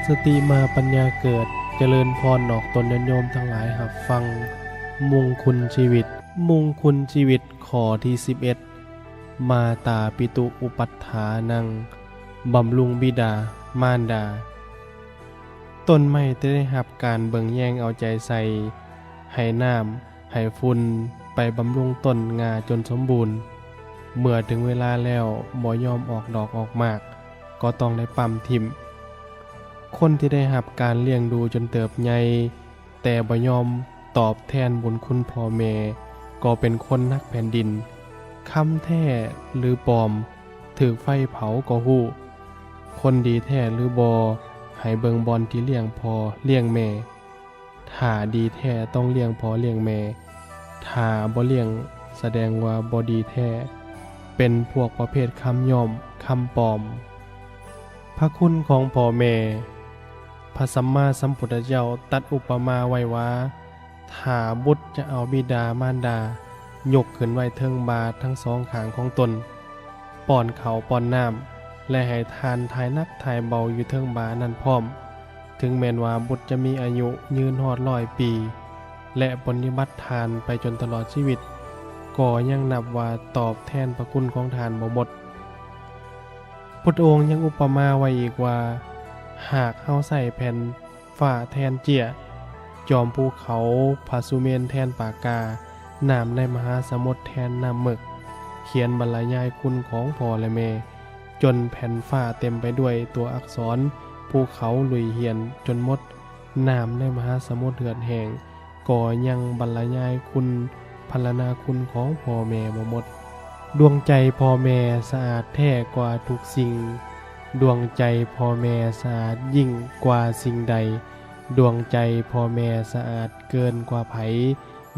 ສະຕິມາປັນຍາເກີດ, ຈະເລີນພອນອອກຕົນຍາດໂຍມທັງຫຼາຍຮັບຟັງມຸງຄຸນຊີວິດ. ມຸງຄຸນຊີວິດຂໍ້ທີສິບເອັດ ມາຕາປິຕຸອຸປັດຖານັງ, ບຳລຸງບິດາມານດາ. ຕົ້ນໄມ້ທີ່ໄດ້ຮັບການເບິ່ງແຍງເອົາໃຈໃສ່, ໃຫ້ນ້ຳ, ໃຫ້ຝຸ່ນ, ໄປບຳລຸງຕົ້ນງ່າຈົນສົມບູນ, ເມື່ອເຖິງເວລາແລ້ວບໍ່ຍອມອອກດອກອອກໝາກ, ກໍຕ້ອງໄດ້ປ້ຳຖິ້ມ. ຄົນທີ່ໄດ້ຮັບການລ້ຽງດູຈົນເຕີບໃຫຍ່, ແຕ່ບໍ່ຍອມຕອບແທນບຸນຄຸນພໍ່ແມ່, ກໍເປັນຄົນໜັກແຜ່ນດິນ. ຄຳແທ້ຫຼືປອມ, ຖືກໄຟເຜົາກໍຮູ້. ຄົນດີແທ້ຫຼືບໍ່, ໃຫ້ເບິ່ງບ່ອນທີ່ລ້ຽງພໍ່ລ້ຽງແມ່. ຖ້າດີແທ້ຕ້ອງລ້ຽງພໍ່ລ້ຽງແມ່, ຖ້າບໍ່ລ້ຽງສະແດງວ່າບໍ່ດີແທ້, ເປັນພວກປະເພດຄຳຍ້ອມ, ຄຳປອມ. ພະຄຸນຂອງພໍ່ແມ່. ພະສຳມາສຳພຸດທະເຈົ້າຕັດອຸປະມາໄວ້ວ່າ, ຖ້າບຸດຈະເອົາບິດາມານດາຍົກຂຶ້ນໄວ້ເທິງບ່າທັງສອງຂ້າງຂອງຕົນ, ປ້ອນເຂົ້າປ້ອນນ້ຳ ແລະ ໃຫ້ທ່ານຖ່າຍໜັກຖ່າຍເບົາຢູ່ເທິງບ່ານັ້ນພ້ອມ, ເຖິງແມ່ນວ່າບຸດຈະມີອາຍຸຍືນຮອດຮ້ອຍປີ ແລະ ປະຕິບັດທ່ານໄປຈົນຕະຫຼອດຊີວິດ, ກໍຍັງນັບວ່າຕອບແທນພະຄຸນຂອງທ່ານບໍ່ໝົດ. ພຸດທະອົງຍັງອຸປະມາໄວ້ອີກວ່າ, ຫາກເຮົາໃຊ້ແຜ່ນ ຟ້າແທນເຈ້ຍ, ຈອມພູເຂົາພະສຸເມນແທນປາກາ, ນ້ຳໃນມະຫາສະໝຸດແທນນ້ຳເໝິກ, ຂຽນບັນລະຍາຍຄຸນຂອງພໍ່ ແລະ ແມ່, ຈົນແຜ່ນຟ້າເຕັມໄປດ້ວຍຕົວອັກສອນ, ພູເຂົາລຸຍຫ້ຽນຈົນໝົດ, ນ້ຳໃນມະຫາສະໝຸດເຫືອດແຫ້ງ, ກໍຍັງບັນລະຍາຍຄຸນພັນລະນາຄຸນຂອງພໍ່ແມ່ບໍ່ໝົດ. ດວງໃຈພໍ່ແມ່ສະອາດແທ້ກວ່າທຸກສິ່ງ. ດວງໃຈພໍ່ແມ່ສະອາດຍິ່ງກວ່າສິ່ງໃດ. ດວງໃຈພໍ່ແມ່ສະອາດເກີນກວ່າໃຜ.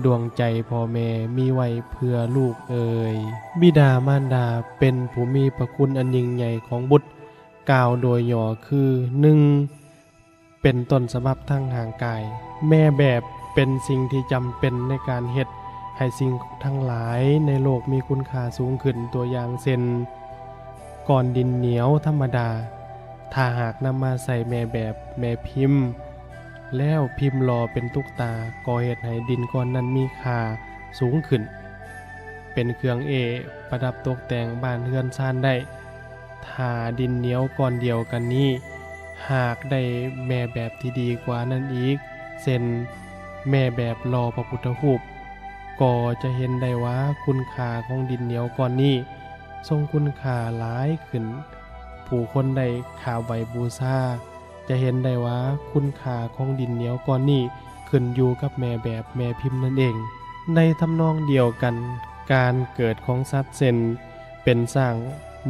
ດວງໃຈພໍ່ແມ່ມີໄວ້ເພື່ອລູກເອີຍ. ບິດາມານດາເປັນຜູ້ມີພະຄຸນອັນຍິ່ງໃຫຍ່ຂອງບຸດ. ກ່າວໂດຍຫຍໍ້ຄື ໜຶ່ງ ເປັນຕົ້ນສະບັບທາງຮ່າງກາຍ. ແມ່ແບບເປັນສິ່ງທີ່ຈຳເປັນໃນການເຮັດໃຫ້ສິ່ງທັງຫຼາຍໃນໂລກມີຄຸນຄ່າສູງຂຶ້ນ. ຕົວຢ່າງເຊັ່ນ ກ້ອນດິນໜຽວທຳມະດາ, ຖ້າຫາກນຳມາໃສ່ແມ່ແບບ, ແມ່ພິມ, ແລ້ວພິມຫຼໍ່ເປັນຕຸກຕາ, ກໍເຮັດໃຫ້ດິນກ້ອນນັ້ນມີຄ່າສູງຂຶ້ນ, ເປັນເຄື່ອງເອ້ປະດັບຕົກແຕ່ງບ້ານເຮືອນຊານໄດ້. ຖ້າດິນໜຽວກ້ອນດຽວກັນນີ້ ຫາກໄດ້ແມ່ແບບທີ່ດີກວ່ານັ້ນອີກ, ເຊັ່ນ ແມ່ແບບຫຼໍ່ພະພຸດທະຮູບ, ກໍຈະເຫັນໄດ້ວ່າຄຸນຄ່າຂອງດິນໜຽວກ້ອນນີ້ຊົງຄຸນຄ່າຫຼາຍຂຶ້ນ. ຜູ້ຄົນໄດ້ຂາບໄຫວ້ບູຊາ ຈະເຫັນໄດ້ວ່າຄຸນຄ່າຂອງດິນໜຽວກ້ອນນີ້ຂຶ້ນຢູ່ກັບແມ່ແບບ, ແມ່ພິມນັ້ນເອງ. ໃນທຳນອງດຽວກັນ, ການເກີດຂອງສັດເຊັ່ນ ເປັນຊ້າງ,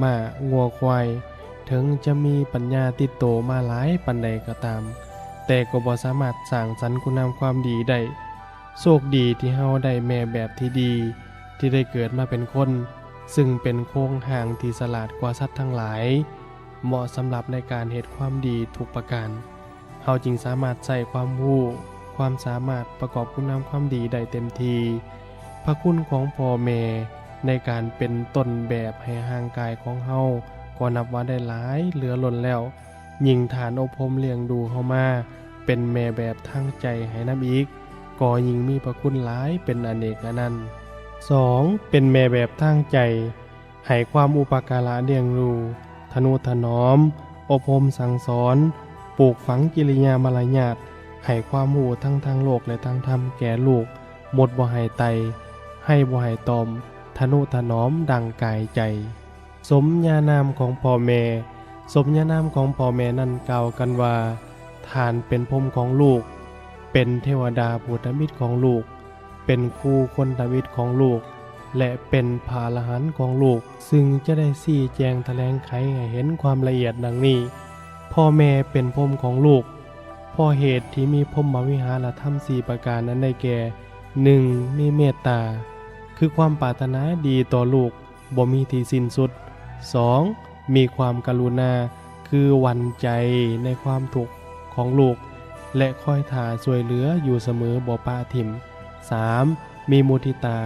ມ້າ, ງົວ, ຄວາຍ, ເຖິງຈະມີປັນຍາຕິດໂຕມາຫຼາຍປານໃດກໍຕາມ, ແຕ່ກໍບໍ່ສາມາດສ້າງສັນຄຸນງາມຄວາມດີໄດ້. ໂຊກດີທີ່ເຮົາໄດ້ແມ່ແບບທີ່ດີ, ທີ່ໄດ້ເກີດມາເປັນຄົນ, ຊຶ່ງເປັນໂຄງຮ່າງທີ່ສະຫຼາດກວ່າສັດທັງຫຼາຍ, ເໝາະສຳລັບໃນການເຮັດຄວາມດີທຸກປະການ. ເຮົາຈຶ່ງສາມາດໃຊ້ຄວາມຮູ້, ຄວາມສາມາດປະກອບຄຸນງາມຄວາມດີໄດ້ເຕັມທີ່. ພະຄຸນຂອງພໍ່ແມ່ໃນການເປັນຕົ້ນແບບໃຫ້ຮ່າງກາຍຂອງເຮົາກໍນັບວ່າໄດ້ຫຼາຍເຫຼືອລົ້ນແລ້ວ. ຍິ່ງທ່ານອົບຮົມລ້ຽງດູເຮົາມາເປັນແມ່ແບບທາງໃຈໃຫ້ນຳອີກ, ກໍຍິ່ງມີພະຄຸນຫຼາຍເປັນອະເນກອະນັນ. ສອງ ເປັນແມ່ແບບທາງໃຈ. ໃຫ້ຄວາມອຸປະກາລະລ້ຽງດູ, ທະນຸຖະໜອມ, ອົບຮົມສັ່ງສອນ, ປູກຝັງກິລິຍາມາລະຍາດ, ໃຫ້ຄວາມຮູ້ທັງທາງໂລກ ແລະ ທາງທຳແກ່ລູກ, ໝົດບໍ່ໃຫ້ໄຕ່, ໃຫ້ບໍ່ໃຫ້ຕອມ, ທະນຸຖະໜອມດັ່ງກາຍໃຈ. ສົມຍານາມຂອງພໍ່ແມ່. ສົມຍານາມຂອງພໍ່ແມ່ນັ້ນກ່າວກັນວ່າ, ທ່ານເປັນພົມຂອງລູກ, ເປັນເທວະດາຜູ້ທຳອິດຂອງລູກ, ເປັນຄູຄົນທຳອິດຂອງລູກ ແລະ ເປັນພະອະລະຫັນຂອງລູກ, ຊຶ່ງຈະໄດ້ຊີ້ແຈງຖະແຫຼງໄຂໃຫ້ເຫັນຄວາມລະອຽດດັ່ງນີ້. ພໍ່ແມ່ເປັນພົມຂອງລູກ ເພາະເຫດທີ່ມີພົມມະວິຫາລະທຳສີ່ປະການ ອັນໄດ້ແກ່ ໜຶ່ງ ມີເມດຕາ ຄືຄວາມປາດຖະໜາດີຕໍ່ລູກ ບໍ່ມີທີ່ສິ້ນສຸດ. ສອງ ມີຄວາມກະລຸນາ ຄືຫວັ່ນໃຈໃນຄວາມທຸກຂອງລູກ ແລະ ຄອຍຖ້າຊ່ວຍເຫຼືອຢູ່ສະເໝີ ບໍ່ປະຖິ້ມ. ສາມ ມີມຸທິຕາ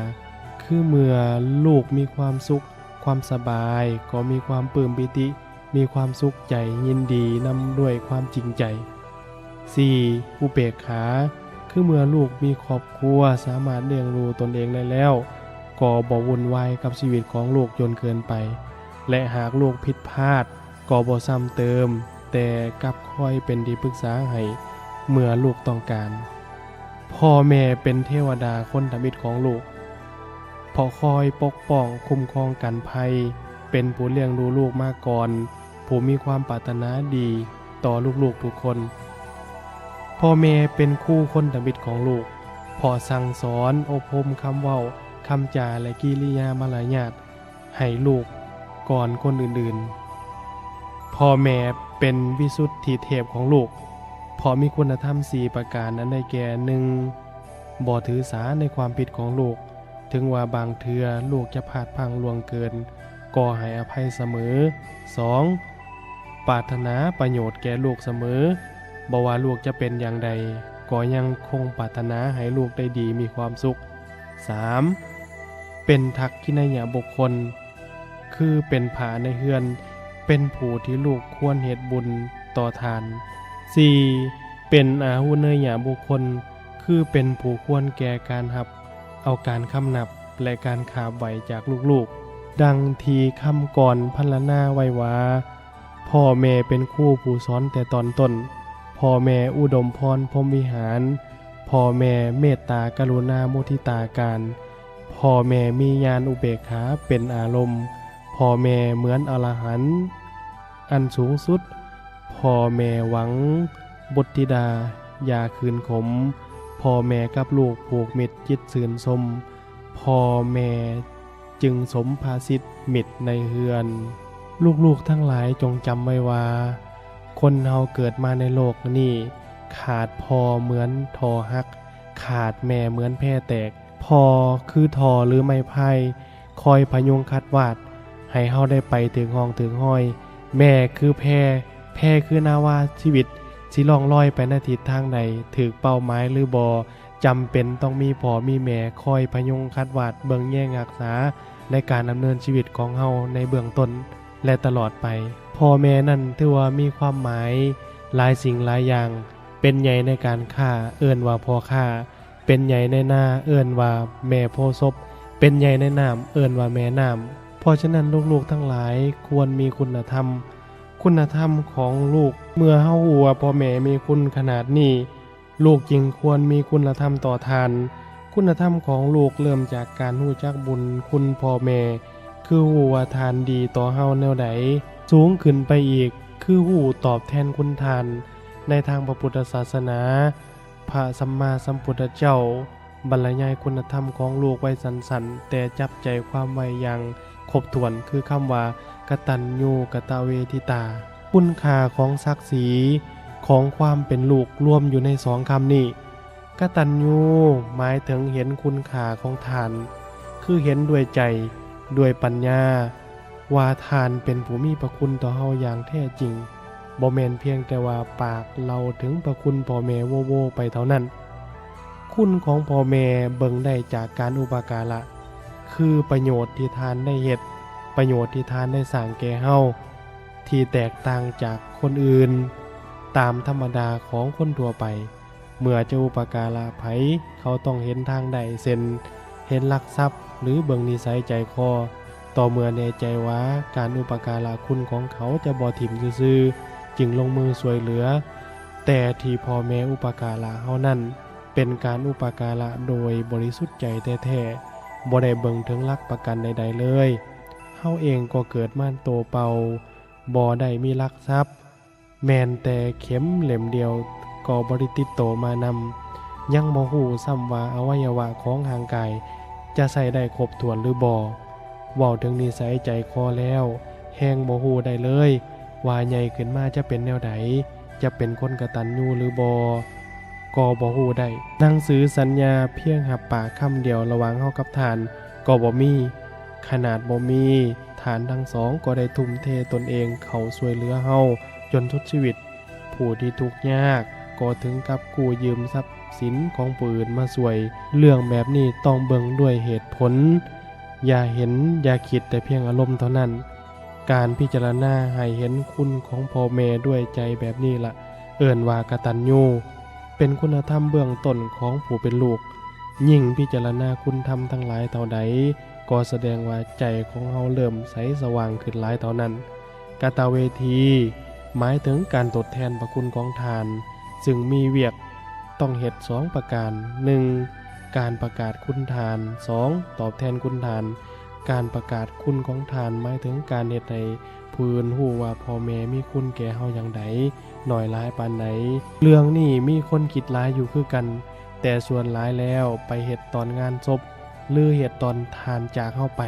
ຄືເມື່ອລູກມີຄວາມສຸກ, ຄວາມສະບາຍ, ກໍມີຄວາມປຶ້ມປີຕິ ມີຄວາມສຸກໃຈຍິນດີນຳດ້ວຍຄວາມຈິງໃຈ. ສີ່, ອຸເບກຂາ ຄືເມື່ອລູກມີຄອບຄົວ ສາມາດລ້ຽງດູຕົນເອງໄດ້ແລ້ວ ກໍບໍ່ວຸ່ນວາຍກັບຊີວິດຂອງລູກຈົນເກີນໄປ ແລະ ຫາກລູກຜິດພາດ ກໍບໍ່ຊ້ຳເຕີມ, ແຕ່ກັບຄອຍເປັນທີ່ປຶກສາໃຫ້ເມື່ອລູກຕ້ອງການ. ພໍ່ແມ່ເປັນເທວະດາຄົນທຳອິດຂອງລູກ, ເພາະຄອຍປົກປ້ອງຄຸ້ມຄອງກັນໄພ, ເປັນຜູ້ລ້ຽງດູລູກມາກ່ອນ, ຜູ້ມີຄວາມປາດຖະໜາດີຕໍ່ລູກໆທຸກຄົນ. ພໍ່ແມ່ເປັນຄູຄົນທຳອິດຂອງລູກ, ເພາະສັ່ງສອນອົບຮົມຄຳເວົ້າ, ຄຳຈາ ແລະ ກິລິຍາມາລະຍາດ ໃຫ້ລູກກ່ອນຄົນອື່ນໆ. ພໍ່ແມ່ເປັນວິສຸດທິເທບຂອງລູກ, ເພາະມີຄຸນນະທຳສີ່ປະການ ອັນໄດ້ແກ່ ໜຶ່ງ ບໍ່ຖືສາໃນຄວາມຜິດຂອງລູກ, ເຖິງວ່າບາງເທື່ອລູກຈະພາດພລັ້ງລ່ວງເກີນ, ກໍໃຫ້ອະໄພສະເໝີ. ສອງ ປາດຖະໜາປະໂຫຍດແກ່ລູກສະເໝີ, ບໍ່ວ່າລູກຈະເປັນຢ່າງໃດ, ກໍຍັງຄົງປາດຖະໜາໃຫ້ລູກໄດ້ດີມີຄວາມສຸກ. ສາມ ເປັນທັກຂິໄນຍະບຸກຄົນ, ຄືເປັນພະໃນເຮືອນ, ເປັນຜູ້ທີ່ລູກຄວນເຮັດບຸນຕໍ່ທ່ານ. ສີ່ ເປັນອາຫຸເນຍະບຸກຄົນ, ຄືເປັນຜູ້ຄວນແກ່ການຮັບເອົາການຄຳນັບ ແລະ ການຂາບໄຫວ້ຈາກລູກໆ. ດັ່ງທີ່ຄຳກອນພັນລະນາໄວ້ວ່າ, ພໍ່ແມ່ເປັນຄູຜູ້ສອນແຕ່ຕອນຕົ້ນ, ພໍ່ແມ່ອຸດົມພອນພົມວິຫານ, ພໍ່ແມ່ເມດຕາກະລຸນາມຸທິຕາການ, ພໍ່ແມ່ມີຍານອຸເບກຂາເປັນອາລົມ, ພໍ່ແມ່ເໝືອນອະລະຫັນອັນສູງສຸດ, ພໍ່ແມ່ຫວັງບຸດທິດາຢ່າຄືນຂົມ, ພໍ່ແມ່ກັບລູກຜູກມິດຈິດຊື່ນຊົມ, ພໍ່ແມ່ຈຶ່ງສົມພະສິດມິດໃນເຮືອນ. ລູກໆທັງຫຼາຍຈົ່ງຈຳໄວ້ວ່າ, ຄົນເຮົາເກີດມາໃນໂລກນີ້ ຂາດພໍ່ເໝືອນທໍ່ຫັກ, ຂາດແມ່ເໝືອນແພແຕກ. ພໍ່ຄືທໍ່ ຫຼື ໄມ້ພາຍ ຄອຍພະຍຸງຂັດວາດໃຫ້ເຮົາໄດ້ໄປຖືກຮ່ອງຖືກຮອຍ. ແມ່ຄືແພ, ແພຄືນາວາ, ຊີວິດຊິລ່ອງລອຍໄປໃນທິດທາງໃດ, ຖືກເປົ້າໝາຍ ຫຼື ບໍ່, ຈຳເປັນຕ້ອງມີພໍ່ມີແມ່ຄອຍພະຍຸງຂັດວາດເບິ່ງແຍງຮັກສາໃນການດຳເນີນຊີວິດຂອງເຮົາໃນເບື້ອງຕົ້ນ ແລະ ຕະຫຼອດໄປ. ພໍ່ແມ່ນັ້ນຖືວ່າມີຄວາມໝາຍຫຼາຍສິ່ງຫຼາຍຢ່າງ, ເປັນໃຫຍ່ໃນການຄ້າເອີ້ນວ່າພໍ່ຄ້າ, ເປັນໃຫຍ່ໃນນາເອີ້ນວ່າແມ່ໂພສົບ, ເປັນໃຫຍ່ໃນນ້ຳເອີ້ນວ່າແມ່ນ້ຳ. ເພາະສະນັ້ນ ລູກໆທັງຫຼາຍຄວນມີຄຸນນະທຳ, ຄຸນນະທຳຂອງລູກ. ເມື່ອເຮົາຮູ້ວ່າພໍ່ແມ່ມີຄຸນຂະໜາດນີ້, ລູກຈຶ່ງຄວນມີຄຸນນະທຳຕໍ່ທ່ານ. ຄຸນນະທຳຂອງລູກເລີ່ມຈາກການຮູ້ຈັກບຸນຄຸນພໍ່ແມ່, ຄືຮູ້ວ່າທ່ານດີຕໍ່ເຮົາແນວໃດ. ສູງຂຶ້ນໄປອີກ, ຄືຮູ້ຕອບແທນຄຸນທ່ານ. ໃນທາງພະພຸດທະສາສະໜາ, ພະສຳມາສຳພຸດທະເຈົ້າບັນລະຍາຍຄຸນນະທຳຂອງລູກໄວ້ສັ້ນໆ ແຕ່ຈັບໃຈຄວາມໄວ້ຢ່າງຄົບຖ້ວນ ຄືຄຳວ່າ ກະຕັນຍູກະຕະເວທິຕາ. ຄຸນຄ່າຂອງສັກສີຂອງຄວາມເປັນລູກລວມຢູ່ໃນສອງຄຳນີ້. ກະຕັນຍູໝາຍເຖິງເຫັນຄຸນຄ່າຂອງທ່ານ, ຄືເຫັນດ້ວຍໃຈ, ດ້ວຍປັນຍາ ວ່າທ່ານເປັນຜູ້ມີພະຄຸນຕໍ່ເຮົາຢ່າງແທ້ຈິງ, ບໍ່ແມ່ນພຽງແຕ່ວ່າປາກເລົ່າເຖິງພະຄຸນພໍ່ແມ່ໂວໆໄປເທົ່ານັ້ນ. ຄຸນຂອງພໍ່ແມ່ເບິ່ງໄດ້ຈາກການອຸປະກາລະ, ຄືປະໂຫຍດທີ່ທ່ານໄດ້ເຮັດ, ປະໂຫຍດທີ່ທ່ານໄດ້ສ້າງແກ່ເຮົາ, ທີ່ແຕກຕ່າງຈາກຄົນອື່ນ, ຕາມທຳມະດາຂອງຄົນທົ່ວໄປ. ເມື່ອຈະອຸປະກາລະໃຜ, ເຂົາຕ້ອງເຫັນທາງໄດ້, ເຊັ່ນ ເຫັນລັກຊັບ ຫຼື ເບິ່ງນິໄສໃຈຄໍ. ຕໍ່ເມື່ອແນ່ໃຈວ່າການອຸປະກາລະຄຸນຂອງເຂົາຈະບໍ່ຖິ້ມຊື່ໆ, ຈຶ່ງລົງມືຊ່ວຍເຫຼືອ. ແຕ່ທີ່ພໍ່ແມ່ອຸປະກາລະເຮົານັ້ນ ເປັນການອຸປະກາລະໂດຍບໍລິສຸດໃຈແທ້ໆ, ບໍ່ໄດ້ເບິ່ງເຖິງຫຼັກປະກັນໃດໆເລີຍ. ເຮົາເອງກໍເກີດມາໂຕເປົ່າ, ບໍ່ໄດ້ມີຫຼັກຊັບ. ແມ່ນແຕ່ເຂັມເຫຼັ້ມດຽວກໍບໍ່ໄດ້ຕິດໂຕມານຳ, ຍັງບໍ່ຮູ້ຊ້ຳວ່າອະໄວຍະວະຂອງຮ່າງກາຍຈະໃຊ້ໄດ້ຄົບຖ້ວນຫຼືບໍ່. ເວົ້າເຖິງນິໄສໃຈຄໍແລ້ວ, ແຮ່ງບໍ່ຮູ້ໄດ້ເລີຍວ່າໃຫຍ່ຂຶ້ນມາຈະເປັນແນວໃດ, ຈະເປັນຄົນກະຕັນຍູຫຼືບໍ່, ກໍບໍ່ຮູ້ໄດ້. ໜັງສືສັນຍາພຽງຮັບປາກຄຳດຽວລະຫວ່າງເຮົາກັບທ່ານກໍບໍ່ມີ. ຂະໜາດບໍ່ມີ, ທ່ານທັງສອງກໍໄດ້ທຸ່ມເທຕົນເອງເຂົ້າຊ່ວຍເຫຼືອເຮົາຈົນສຸດຊີວິດ. ຜູ້ທີ່ທຸກຍາກກໍເຖິງກັບກູ້ຢືມຊັບສິນຂອງຜູ້ອື່ນມາຊ່ວຍ. ເລື່ອງແບບນີ້ຕ້ອງເບິ່ງດ້ວຍເຫດຜົນ, ຢ່າເຫັນ, ຢ່າຄິດແຕ່ພຽງອາລົມເທົ່ານັ້ນ. ການພິຈາລະນາໃຫ້ເຫັນຄຸນຂອງພໍ່ແມ່ດ້ວຍໃຈແບບນີ້ລະ ເອີ້ນວ່າກະຕັນຍູ, ເປັນຄຸນນະທຳເບື້ອງຕົ້ນຂອງຜູ້ເປັນລູກ. ຍິ່ງພິຈາລະນາຄຸນທຳທັງຫຼາຍເທົ່າໃດ, ກໍສະແດງວ່າໃຈຂອງເຮົາເລີ່ມໃສສະຫວ່າງຂຶ້ນຫຼາຍເທົ່ານັ້ນ. ກະຕະເວທີ ໝາຍເຖິງການທົດແທນພະຄຸນຂອງທ່ານ, ຊຶ່ງມີວຽກຕ້ອງເຮັດສອງປະການ, ໜຶ່ງ ການປະກາດຄຸນທ່ານ, ສອງ ຕອບແທນຄຸນທ່ານ. ການປະກາດຄຸນຂອງທ່ານ ໝາຍເຖິງການເຮັດໃຫ້ຜູ້ອື່ນຮູ້ວ່າພໍ່ແມ່ມີຄຸນແກ່ເຮົາຢ່າງໃດ, ໜ້ອຍຫຼາຍປານໃດ. ເລື່ອງນີ້ມີຄົນຄິດຫຼາຍຢູ່ຄືກັນ, ແຕ່ສ່ວນຫຼາຍແລ້ວໄປເຮັດຕອນງານສົບ ຫຼື ເຮັດຕອນທ່ານຈາກເຮົາໄປ,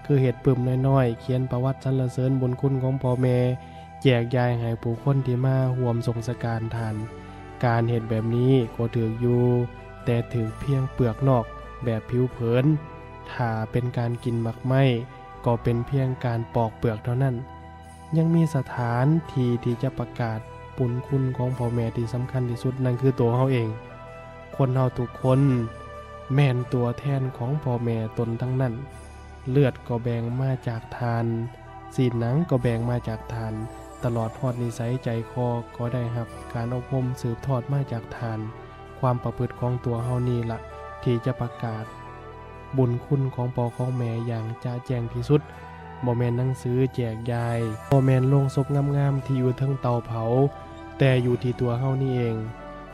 ຄືເຮັດປຶ້ມນ້ອຍໆ, ຂຽນປະຫວັດສັນລະເສີນບຸນຄຸນຂອງພໍ່ແມ່, ແຈກຢາຍໃຫ້ຜູ້ຄົນທີ່ມາຮ່ວມສົງສະການທ່ານ. ການເຮັດແບບນີ້ກໍຖືກຢູ່, ແຕ່ຖືກພຽງເປືອກນອກແບບຜິວເຜິນ. ຖ້າເປັນການກິນໝາກໄມ້, ກໍເປັນພຽງການປອກເປືອກເທົ່ານັ້ນ. ຍັງມີສະຖານທີ່ທີ່ຈະປະກາດບຸນຄຸນຂອງພໍ່ແມ່ທີ່ສຳຄັນທີ່ສຸດ, ນັ້ນຄືຕົວເຮົາເອງ. ຄົນເຮົາທຸກຄົນແມ່ນຕົວແທນຂອງພໍ່ແມ່ຕົນທັງນັ້ນ. ເລືອດກໍແບ່ງມາຈາກທ່ານ, ຊີ້ນໜັງກໍແບ່ງມາຈາກທ່ານ, ຕະຫຼອດຮອດນິໄສໃຈຄໍກໍໄດ້ຮັບການອົບຮົມສືບທອດມາຈາກທ່ານ. ຄວາມປະພຶດຂອງຕົວເຮົານີ້ລະ ທີ່ຈະປະກາດບຸນຄຸນຂອງພໍ່ຂອງແມ່ຢ່າງຈະແຈ້ງທີ່ສຸດ. ບໍ່ແມ່ນໜັງສືແຈກຢາຍ, ບໍ່ແມ່ນໂລງສົບງາມໆທີ່ຢູ່ເທິງເຕົາເຜົາ, ແຕ່ຢູ່ທີ່ຕົວເຮົານີ້ເອງ.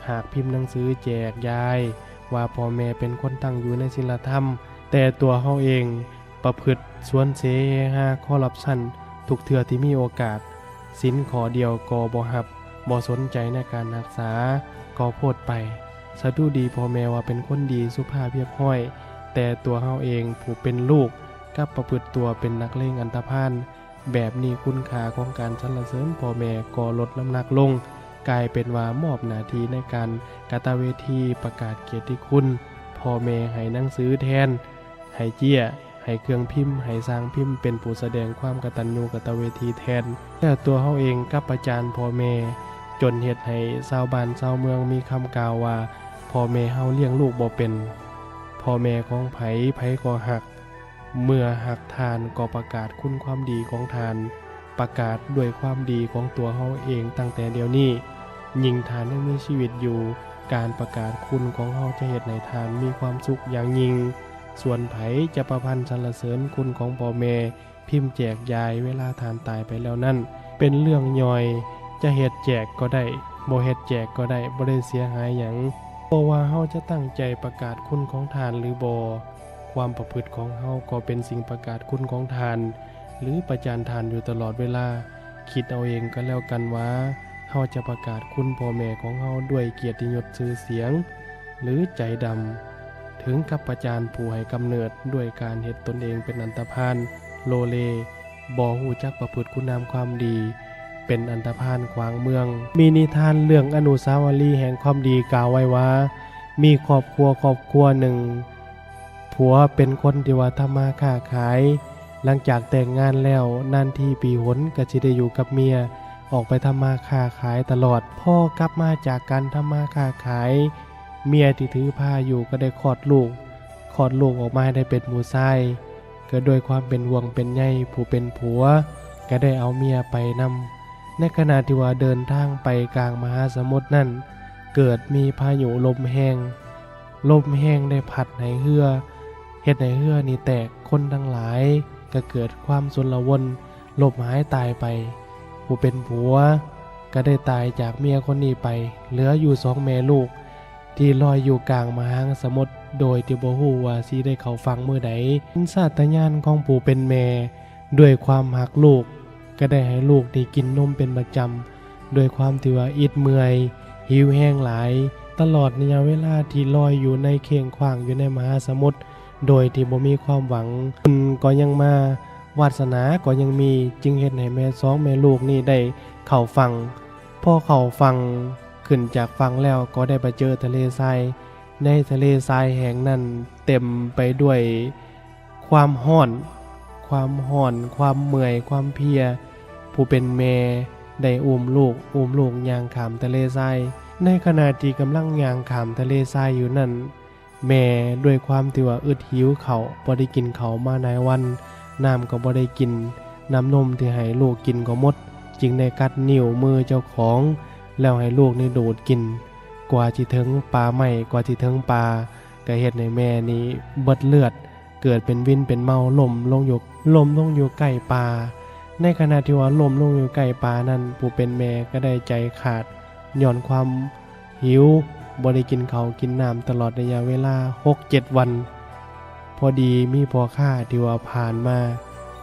ຫາກພິມໜັງສືແຈກຢາຍວ່າພໍ່ແມ່ເປັນຄົນຕັ້ງຢູ່ໃນສິນລະທຳ, ແຕ່ຕົວເຮົາເອງປະພຶດສວນເສເຮຮາຄໍຣັບຊັນທຸກເທື່ອທີ່ມີໂອກາດ. ສິນຂໍ້ດຽວກໍບໍ່ຮັບ, ບໍ່ສົນໃຈໃນການຮັກສາ, ກໍໂພດໄປ. ສະດຸດີພໍ່ແມ່ວ່າເປັນຄົນດີ, ສຸພາບຮຽບຮ້ອຍ, ແຕ່ຕົວເຮົາເອງຜູ້ເປັນລູກ ກັບປະພຶດຕົວເປັນນັກເລງອັນຕະພານ. ແບບນີ້ຄຸນຄ່າຂອງການສັນລະເສີນພໍ່ແມ່ກໍລົດນ້ຳໜັກລົງ, ກາຍເປັນວ່າມອບໜ້າທີ່ໃນການກະຕະເວທີປະກາດກຽດຕິຄຸນພໍ່ແມ່ໃຫ້ໜັງສືແທນ, ໃຫ້ເຈ້ຍ, ໃຫ້ເຄື່ອງພິມ, ໃຫ້ຊ່າງພິມເປັນຜູ້ສະແດງຄວາມກະຕັນຍູກະຕະເວທີແທນ, ແລ້ວຕົວເຮົາເອງກັບປະຈານພໍ່ແມ່, ຈົນເຮັດໃຫ້ຊາວບ້ານຊາວເມືອງມີຄຳກ່າວວ່າ ພໍ່ແມ່ເຮົາລ້ຽງລູກບໍ່ເປັນ. ພໍ່ແມ່ຂອງໃຜ, ໃຜກໍຮັກ. ເມື່ອຮັກທ່ານກໍປະກາດຄຸນຄວາມດີຂອງທ່ານ, ປະກາດດ້ວຍຄວາມດີຂອງຕົວເຮົາເອງຕັ້ງແຕ່ດຽວນີ້. ຍິ່ງທ່ານຍັງມີຊີວິດຢູ່, ການປະກາດຄຸນຂອງເຮົາຈະເຮັດໃຫ້ທ່ານມີຄວາມສຸກຢ່າງຍິ່ງ. ສ່ວນໃຜຈະປະພັນສັນລະເສີນຄຸນຂອງພໍ່ແມ່, ພິມແຈກຢາຍເວລາທ່ານຕາຍໄປແລ້ວນັ້ນ ເປັນເລື່ອງຍ່ອຍ, ຈະເຮັດແຈກກໍໄດ້, ບໍ່ເຮັດແຈກກໍໄດ້, ບໍ່ໄດ້ເສຍຫາຍຫຍັງ. ບໍ່ວ່າເຮົາຈະຕັ້ງໃຈປະກາດຄຸນຂອງທ່ານຫຼືບໍ່, ຄວາມປະພຶດຂອງເຮົາກໍເປັນສິ່ງປະກາດຄຸນຂອງທ່ານ ຫຼື ປະຈານທ່ານຢູ່ຕະຫຼອດເວລາ. ຄິດເອົາເອງກໍແລ້ວກັນວ່າ ເຮົາຈະປະກາດຄຸນພໍ່ແມ່ຂອງເຮົາດ້ວຍກຽດຕິຍົດຊື່ສຽງ ຫຼື ໃຈດຳ, ເຖິງກັບປະຈານຜູ້ໃຫ້ກຳເນີດດ້ວຍການເຮັດຕົນເອງເປັນອັນຕະພານ, ໂລເລ, ບໍ່ຮູ້ຈັກປະພຶດຄຸນງາມຄວາມດີ, ເປັນອັນຕະພານຂວາງເມືອງ. ມີນິທານເລື່ອງອະນຸສາວະລີແຫ່ງຄວາມດີກ່າວໄວ້ວ່າ ມີຄອບຄົວຄອບຄົວໜຶ່ງ ຜົວເປັນຄົນທີ່ວ່າທຳມາຄ້າຂາຍ. ຫຼັງຈາກແຕ່ງງານແລ້ວ ນານທີປີຫົນກໍຊິໄດ້ຢູ່ກັບເມຍ, ອອກໄປທຳມາຄ້າຂາຍຕະຫຼອດ. ພໍກັບມາຈາກການທຳມາຄ້າຂາຍ, ເມຍທີ່ຖືພາຢູ່ກໍໄດ້ຄອດລູກ. ຄອດລູກອອກມາໃຫ້ໄດ້ເປັນຜູ້ຊາຍ, ກໍດ້ວຍຄວາມເປັນຫ່ວງເປັນໃຍຜູ້ເປັນຜົວ ກໍໄດ້ເອົາເມຍໄປນຳ. ໃນຂະນະທີ່ວ່າເດີນທາງໄປກາງມະຫາສະໝຸດນັ້ນ, ເກີດມີພາຍຸລົມແຮງ. ລົມແຮງໄດ້ພັດໃຫ້ເຮືອ, ເຮັດໃຫ້ເຮືອນີ້ແຕກ, ຄົນທັງຫຼາຍກໍເກີດຄວາມຊົນລະວົນ, ລົ້ມຫາຍຕາຍໄປ. ຜູ້ເປັນຜົວກໍໄດ້ຕາຍຈາກເມຍຄົນນີ້ໄປ, ເຫຼືອຢູ່ສອງແມ່ລູກທີ່ລອຍຢູ່ກາງມະຫາສະໝຸດ, ໂດຍທີ່ບໍ່ຮູ້ວ່າຊິໄດ້ເຂົ້າຝັ່ງມື້ໃດ. ສັນຊາດຕະຍານຂອງຜູ້ເປັນແມ່ ດ້ວຍຄວາມຮັກລູກ, ກໍໄດ້ໃຫ້ລູກໄດ້ກິນນົມເປັນປະຈຳ, ດ້ວຍຄວາມທີ່ວ່າອິດເມື່ອຍ, ຫິວແຮງຫຼາຍ, ຕະຫຼອດໄລຍະເວລາທີ່ລອຍຢູ່ໃນເຄັ່ງຂວ້າງຢູ່ໃນມະຫາສະໝຸດ, ໂດຍທີ່ບໍ່ມີຄວາມຫວັງ. ບຸນກໍຍັງມາ, ວາດສະໜາກໍຍັງມີ, ຈຶ່ງເຮັດໃຫ້ແມ່ສອງແມ່ລູກນີ້ໄດ້ເຂົ້າຝັ່ງ. ພໍເຂົ້າຝັ່ງ, ຂຶ້ນຈາກຝັ່ງແລ້ວກໍໄດ້ໄປເຈີທະເລຊາຍ. ໃນທະເລຊາຍແຫ່ງນັ້ນເຕັມໄປດ້ວຍ ຄວາມຮ້ອນ, ຄວາມຮ້ອນ, ຄວາມເມື່ອຍ, ຄວາມເພຍ. ຜູ້ເປັນແມ່ໄດ້ອຸ້ມລູກ, ອຸ້ມລູກຍ່າງຂ້າມທະເລຊາຍ. ໃນຂະນະທີ່ກຳລັງຍ່າງຂ້າມທະເລຊາຍຢູ່ນັ້ນ, ແມ່ດ້ວຍຄວາມທີ່ວ່າອຶດຫິວເຂົ້າ, ບໍ່ໄດ້ກິນເຂົ້າມາຫຼາຍວັນ, ນ້ຳກໍບໍ່ໄດ້ກິນ, ນ້ຳນົມທີ່ໃຫ້ລູກກິນກໍໝົດ, ຈຶ່ງໄດ້ກັດນິ້ວມືເຈົ້າຂອງ ແລ້ວໃຫ້ລູກນີ້ດູດກິນ. ກວ່າຊິເຖິງປ່າໄມ້, ກວ່າຊິເຖິງປ່າ, ກໍເຮັດໃຫ້ແມ່ນີ້ເບິດເລືອດ, ເກີດເປັນວິນເປັນເມົາ, ລົ້ມລົງຢູ່, ລົ້ມລົງຢູ່ໃກ້ປ່າ. ໃນຂະນະທີ່ວ່າລົ້ມລົງຢູ່ໃກ້ປ່ານັ້ນ, ຜູ້ເປັນແມ່ກໍໄດ້ໃຈຂາດ ຍ້ອນຄວາມຫິວ, ບໍ່ໄດ້ກິນເຂົ້າກິນນ້ຳຕະຫຼອດໄລຍະເວລາຫົກເຈັດວັນ. ພໍດີມີພໍ່ຄ້າທີ່ວ່າຜ່ານມາ,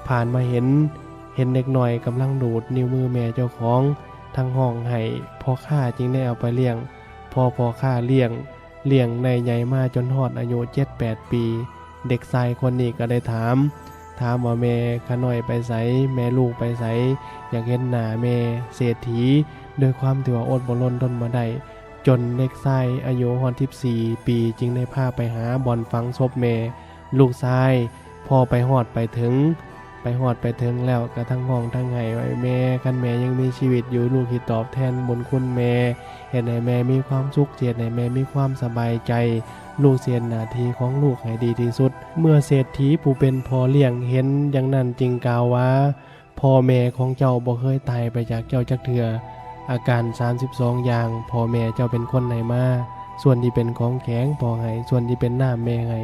ຜ່ານມາເຫັນ, ເຫັນເດັກນ້ອຍກຳລັງດູດນິ້ວມືແມ່ເຈົ້າຂອງ, ທັງຮ້ອງໄຫ້, ພໍ່ຄ້າຈຶ່ງໄດ້ເອົາໄປລ້ຽງ. ພໍພໍ່ຄ້າລ້ຽງ, ລ້ຽງໄດ້ໃຫຍ່ມາຈົນຮອດອາຍຸເຈັດແປດປີ, ເດັກຊາຍຄົນນີ້ກໍໄດ້ຖາມ, ຖາມວ່າ ແມ່ຂ້ານ້ອຍໄປໃສ? ແມ່ລູກໄປໃສ? ຢາກເຫັນໜ້າແມ່ເສດຖີ. ດ້ວຍຄວາມທີ່ວ່າອົດບໍ່ລົນທົນບໍ່ໄດ້, ຈົນເດັກຊາຍອາຍຸຮອດສິບສີ່ປີ ຈຶ່ງໄດ້ພາໄປຫາບ່ອນຝັງສົບແມ່. ລູກຊາຍພໍໄປຮອດໄປເຖິງ, ໄປຮອດໄປເຖິງແລ້ວກໍທັງຮ້ອງທັງໄຫ້ວ່າ ແມ່, ຄັນແມ່ຍັງມີຊີວິດຢູ່, ລູກຊິຕອບແທນບຸນຄຸນແມ່, ເຮັດໃຫ້ແມ່ມີຄວາມສຸກ, ຊິເຮັດໃຫ້ແມ່ມີຄວາມສະບາຍໃຈ, ລູກຊິເຮັດໜ້າທີ່ຂອງລູກໃຫ້ດີທີ່ສຸດ. ເມື່ອເສດຖີຜູ້ເປັນພໍ່ລ້ຽງເຫັນຢ່າງນັ້ນ ຈຶ່ງກ່າວວ່າ ພໍ່ແມ່ຂອງເຈົ້າບໍ່ເຄີຍຕາຍໄປຈາກເຈົ້າຈັກເທື່ອ. ອາການສາມສິບສອງຢ່າງ ພໍ່ແມ່ເຈົ້າເປັນຄົນໃຫ້ມາ. ສ່ວນທີ່ເປັນຂອງແຂງ ພໍ່ໃຫ້, ສ່ວນທີ່ເປັນນ້ຳ ແມ່ໃຫ້.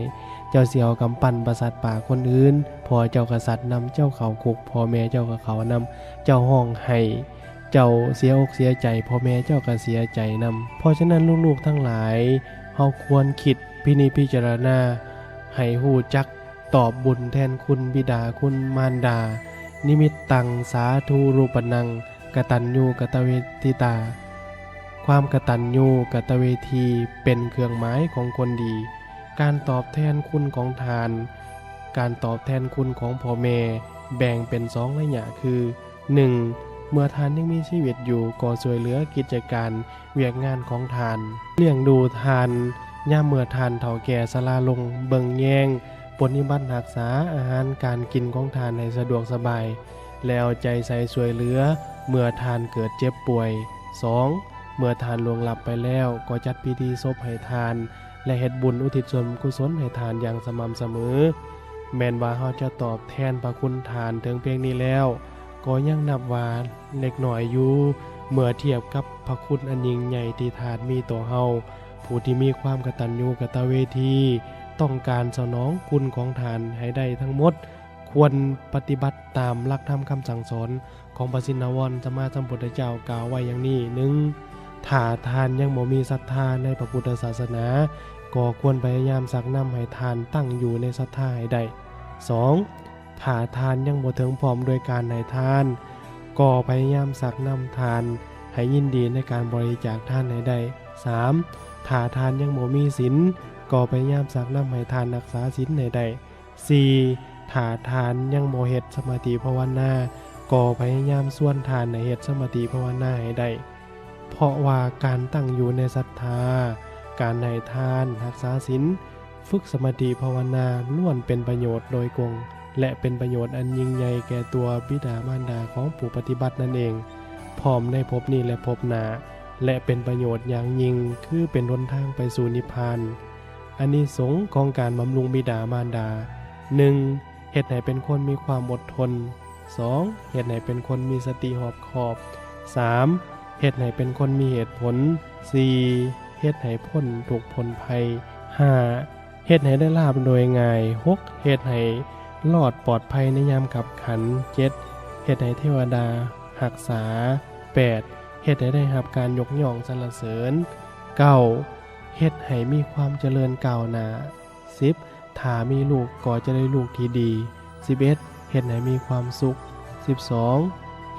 ເຈົ້າຊິເອົາກຳປັ້ນປະສັດປາກຄົນອື່ນ, ພໍ່ເຈົ້າກະສັດນຳເຈົ້າເຂົ້າຄຸກ, ພໍ່ແມ່ເຈົ້າກະເຂົ້ານຳ. ເຈົ້າຮ້ອງໄຫ້, ເຈົ້າເສຍອົກເສຍໃຈ, ພໍ່ແມ່ເຈົ້າກະເສຍໃຈນຳ. ເພາະສະນັ້ນ ລູກໆທັງຫຼາຍ, ເຮົາຄວນຄິດພິນິພິຈາລະນາໃຫ້ຮູ້ຈັກ ຕອບບຸນແທນຄຸນບິດາຄຸນມານດາ. ນິມິດຕັງ ສາທຸຣູປະນັງ ກະຕັນຍູກະຕະເວທິຕາ. ຄວາມກະຕັນຍູກະຕະເວທີ ເປັນເຄື່ອງໝາຍຂອງຄົນດີ. ການຕອບແທນຄຸນຂອງທ່ານ, ການຕອບແທນຄຸນຂອງພໍ່ແມ່ ແບ່ງເປັນສອງໄລຍະຄື ໜຶ່ງ ເມື່ອທ່ານຍັງມີຊີວິດຢູ່ ກໍຊ່ວຍເຫຼືອກິດຈະການ ວຽກງານຂອງທ່ານ, ລ້ຽງດູທ່ານ ຍາມເມື່ອທ່ານເຖົ້າແກ່ຊະລາລົງ, ເບິ່ງແຍງ, ປະຕິບັດຮັກສາອາຫານການກິນຂອງທ່ານໃຫ້ສະດວກສະບາຍ ແລະ ເອົາໃຈໃສ່ຊ່ວຍເຫຼືອເມື່ອທ່ານເກີດເຈັບປ່ວຍ. ສອງ ເມື່ອທ່ານລ່ວງລັບໄປແລ້ວ ກໍຈັດພິທີສົບໃຫ້ທ່ານ ແລະ ເຮັດບຸນອຸທິດສ່ວນກຸສົນໃຫ້ທ່ານຢ່າງສະໝ່ຳສະເໝີ. ແມ່ນວ່າເຮົາຈະຕອບແທນພະຄຸນທ່ານເຖິງພຽງນີ້ແລ້ວ ກໍຍັງນັບວ່າເລັກນ້ອຍຢູ່ ເມື່ອທຽບກັບພະຄຸນອັນຍິ່ງໃຫຍ່ທີ່ທ່ານມີຕໍ່ເຮົາ. ຜູ້ທີ່ມີຄວາມກະຕັນຍູກະຕະເວທີ ຕ້ອງການສະໜອງຄຸນຂອງທ່ານໃຫ້ໄດ້ທັງໝົດ, ຄວນປະຕິບັດຕາມຫຼັກທຳຄຳສັ່ງສອນຂອງພະຊິນນະວອນສຳມາສຳພຸດທະເຈົ້າ ກ່າວໄວ້ຢ່າງນີ້: ໜຶ່ງ ຖ້າທ່ານຍັງບໍ່ມີສັດທາໃນພະພຸດທະສາສະໜາ, ກໍຄວນພະຍາຍາມຊັກນຳໃຫ້ທ່ານຕັ້ງຢູ່ໃນສັດທາໃຫ້ໄດ້. ສອງ ຖ້າທ່ານຍັງບໍ່ເຖິງພ້ອມດ້ວຍການໃຫ້ທານ, ກໍພະຍາຍາມຊັກນຳທ່ານໃຫ້ຍິນດີໃນການບໍລິຈາກທານໃຫ້ໄດ້. ສາມ ຖ້າທ່ານຍັງບໍ່ມີສິນ, ກໍພະຍາຍາມຊັກນຳໃຫ້ທ່ານຮັກສາສິນໃຫ້ໄດ້. ສີ່ ຖ້າທ່ານຍັງບໍ່ເຮັດສະມາທິພາວະນາ, ກໍພະຍາຍາມຊວນທ່ານໃຫ້ເຮັດສະມາທິພາວະນາໃຫ້ໄດ້. ເພາະວ່າການຕັ້ງຢູ່ໃນສັດທາ, ການໃຫ້ທານ, ຮັກສາສິນ, ຝຶກສະມາທິພາວະນາ ລ້ວນເປັນປະໂຫຍດໂດຍກົງ ແລະ ເປັນປະໂຫຍດອັນຍິ່ງໃຫຍ່ແກ່ຕົວບິດາມານດາຂອງຜູ້ປະຕິບັດນັ້ນເອງ, ພ້ອມໃນພົບນີ້ ແລະ ພົບໜ້າ, ແລະ ເປັນປະໂຫຍດຢ່າງຍິ່ງ ຄືເປັນຫົນທາງໄປສູ່ນິບພານ. ອານິສົງຂອງການບຳລຸງບິດາມານດາ: ໜຶ່ງ ເຮັດໃຫ້ເປັນຄົນມີຄວາມອົດທົນ. ສອງ ເຮັດໃຫ້ເປັນຄົນມີສະຕິຮອບຄອບ. ສາມ ເຮັດໃຫ້ເປັນຄົນມີເຫດຜົນ. ສີ່ ເຮັດໃຫ້ພົ້ນທຸກພົ້ນໄພ. ຫ້າ ເຮັດໃຫ້ໄດ້ລາບໂດຍງ່າຍ. ຫົກ ເຮັດໃຫ້ລອດປອດໄພໃນຍາມຄັບຂັນ. ເຈັດ ເຮັດໃຫ້ເທວະດາຮັກສາ. ແປດ ເຮັດໃຫ້ໄດ້ຮັບການຍົກຍ້ອງສັນລະເສີນ. ເກົ້າ ເຮັດໃຫ້ມີຄວາມຈະເລີນກ້າວໜ້າ. ສິບ ຖ້າມີລູກກໍຈະໄດ້ລູກທີ່ດີ. ສິບເອັດ ເຮັດໃຫ້ມີຄວາມສຸກ. ສິບສອງ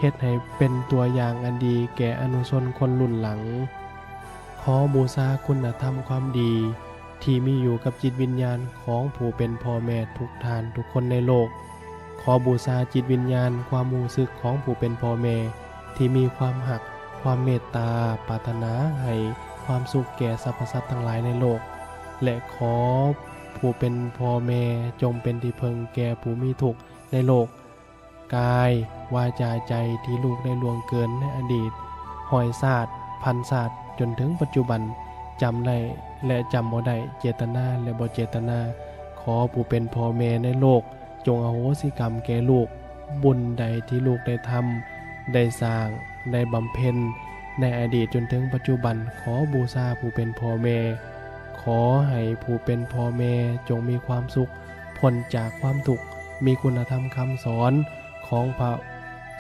ເຮັດໃຫ້ເປັນຕົວຢ່າງອັນດີແກ່ອະນຸຊົນຄົນລຸ້ນຫຼັງ. ຂໍບູຊາຄຸນນະທຳຄວາມດີທີ່ມີຢູ່ກັບຈິດວິນຍານຂອງຜູ້ເປັນພໍ່ແມ່ທຸກທ່ານທຸກຄົນໃນໂລກ. ຂໍບູຊາຈິດວິນຍານຄວາມຮູ້ສຶກຂອງຜູ້ເປັນພໍ່ແມ່ ທີ່ມີຄວາມຮັກ, ຄວາມເມດຕາ, ປາດຖະໜາໃຫ້ຄວາມສຸກແກ່ສັບພະສັດທັງຫຼາຍໃນໂລກ ແລະ ຂໍຜູ້ເປັນພໍ່ແມ່ຈົ່ງເປັນທີ່ເພິ່ງແກ່ຜູ້ມີທຸກໃນໂລກ. ກາຍ, ວາຈາ, ໃຈ ທີ່ລູກໄດ້ລ່ວງເກີນໃນອະດີດຮ້ອຍຊາດ, ພັນຊາດ, ຈົນເຖິງປັດຈຸບັນ, ຈຳໄດ້ ແລະ ຈຳບໍ່ໄດ້, ເຈດຕະນາ ແລະ ບໍ່ເຈດຕະນາ, ຂໍຜູ້ເປັນພໍ່ແມ່ໃນໂລກ ຈົ່ງອະໂຫສິກຳແກ່ລູກ. ບຸນໃດທີ່ລູກໄດ້ທຳ, ໄດ້ສ້າງ, ໄດ້ບຳເພັນໃນອະດີດຈົນເຖິງປັດຈຸບັນ, ຂໍບູຊາຜູ້ເປັນພໍ່ແມ່. ຂໍໃຫ້ຜູ້ເປັນພໍ່ແມ່ຈົ່ງມີຄວາມສຸກ, ພົ້ນຈາກຄວາມທຸກ, ມີຄຸນນະທຳຄຳສອນຂອງພະ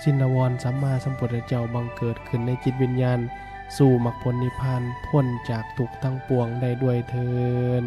ຊິນນະວອນສຳມາສຳພຸດທະເຈົ້າບັງເກີດຂຶ້ນໃນຈິດວິນຍານ, ສູ່ມັກຜົນນິບພານ, ພົ້ນຈາກທຸກທັງປວງໄດ້ດ້ວຍເທີ້ນ.